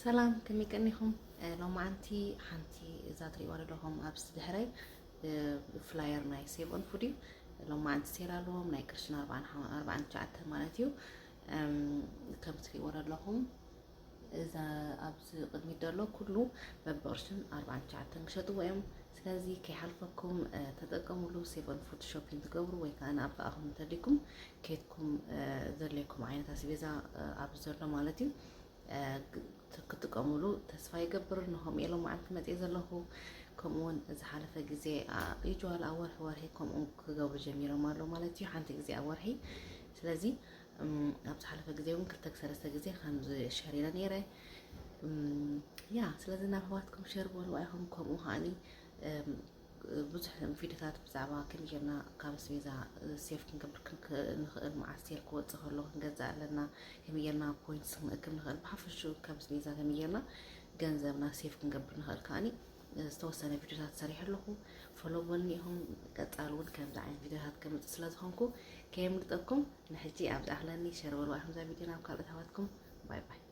ሰላም፣ ከመይ ቀኒኹም? ሎማዓንቲ ሓንቲ እዛ ትሪእዋ ዘለኹም ኣብዚ ድሕረይ ፍላየር ናይ ሴቭ ኦን ፉድ እዩ። ሎማዓንቲ ሴል ኣለዎም። ናይ ቅርሽን ኣርባዓን ትሽዓተ ማለት እዩ። ከም ትሪእዎ ዘለኹም እዛ ኣብዚ ቅድሚት ዘሎ ኩሉ በብቕርሽን ኣርባዓን ትሽዓተን ክሸጥዎ እዮም። ስለዚ ከይሓልፈኩም ተጠቀምሉ። ሴቭ ኦን ፉድ ሾፒንግ ትገብሩ ወይ ከዓ ኣብኣኹም እንተሊኩም ኬድኩም ዘድለይኩም ዓይነት ኣስቤዛ ኣብዚ ዘሎ ማለት እዩ ክትጥቀምሉ ተስፋ ይገብር። ንኸምኡ ኢሎም መዓልቲ መፅየ ዘለኹ። ከምኡውን ዝሓለፈ ግዜ ዩጅዋል ኣብ ወርሒ ወርሒ ከምኡ ክገብሩ ጀሚሮም ኣለዉ ማለት እዩ፣ ሓንቲ ግዜ ኣብ ወርሒ። ስለዚ ኣብ ዝሓለፈ ግዜ እውን ክልተ ሰለስተ ግዜ ከምዚ ሸር ኢለ ነይረ። ያ ስለዚ ናብ ኣሕዋትኩም ሸር በልዋ ኢኹም። ከምኡ ከዓኒ ብዙሕ ቪድዮታት ብዛዕባ ከመይ ጌርና ካብ ኣስቤዛ ሴቭ ክንገብር ንኽእል፣ መዓስ ሴል ክወፅእ ከሎ ክንገዝእ ኣለና፣ ከመይ ጌርና ፖይንትስ ክንእክብ ንኽእል፣ ብሓፈሽኡ ካብ ኣስቤዛ ከመይ ጌርና ገንዘብና ሴቭ ክንገብር ንኽእል ከዓኒ ዝተወሰነ ቪድዮታት ሰሪሐ ኣለኹ። ፎሎ በሉኒ ኢኹም። ቀፃሊ እውን ከምዚ ዓይነት ቪድዮታት ከምፅእ ስለ ዝኾንኩ ከየምልጠኩም ንሕጂ ኣብዚ ኣኽለኒ። ሸር በልዋ ኢኹም እዛ ቪድዮ ናብ ካልኦት ኣሕዋትኩም። ባይ ባይ።